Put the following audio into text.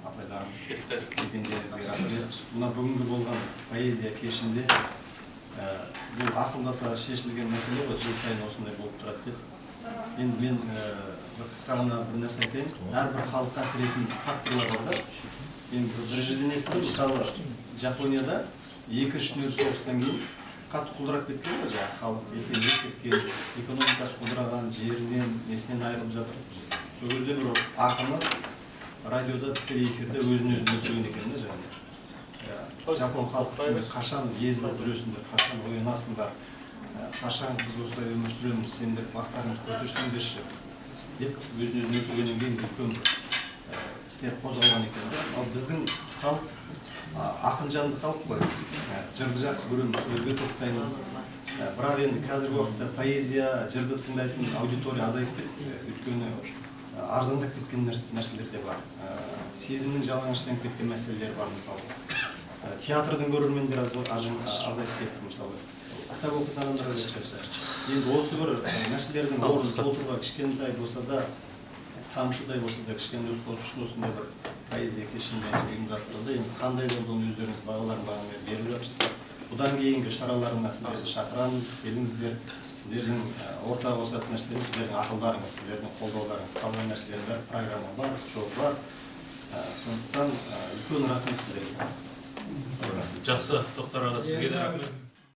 Апайларымыз, келгендеріңізге рахмет. Мына бүгінгі болған поэзия кешінде бұл ақылдаса шешілген мәселе ғой, жыл сайын осындай болып тұрады деп. Енді мен бір қысқа ғана бір нәрсе айтайын. Әрбір халыққа әсер ететін факторлар бар да. Мен бір жерден естідім, мысалы, Жапонияда екінші дүниежүзілік соғыстан кейін қатты құлдырап кеткен ғой, жаңағы халық есеңгіреп кеткен, экономикасы құлдыраған, жерінен, несінен айырылып жатыр. Сол кезде бір ақыны радиода тікелей эфирде өзін өзі өлтірген екен да, жаңағы. Жапон халқы, сендер қашан ез болып жүресіңдер, қашан оянасыңдар, қашан біз осылай өмір сүреміз, сендер бастарыңды көтерсеңдерші деп өзін өзі өлтіргеннен кейін үлкен бір істер қозғалған екен да. Ал біздің халық ақын жанды халық қой, жырды жақсы көреміз, сөзге тоқтаймыз. Бірақ енді қазіргі уақытта поэзия, жырды тыңдайтын аудитория азайып кетті, өйткені арзандап кеткен нәрселер де бар, сезімнің жалаңаштанып кеткен мәселелер бар. Мысалы, театрдың көрермендері азайып кетті, мысалы, кітап оқитын адамдар азайып кетті. Енді осы бір нәрселердің орнын толтыруға кішкентай болса да, тамшыдай болса да, кішкене үлес қосу үшін осындай бір поэзия кешін ұйымдастырылды. Енді қандай болды, оны өздеріңіз бағаларын бағамен беріп жатырсыздар. Бұдан кейінгі шараларына сіздерді шақырамыз, келіңіздер. Сіздердің ортаға қосатын нәрселер сіздердің ақылдарыңыз, сіздердің қолдауларыңыз, қалған нәрселердің бәрі программа бар, жол бар. Сондықтан үлкен рахмет сіздерге. Жақсы, Тоқтар аға, сізге де рахмет.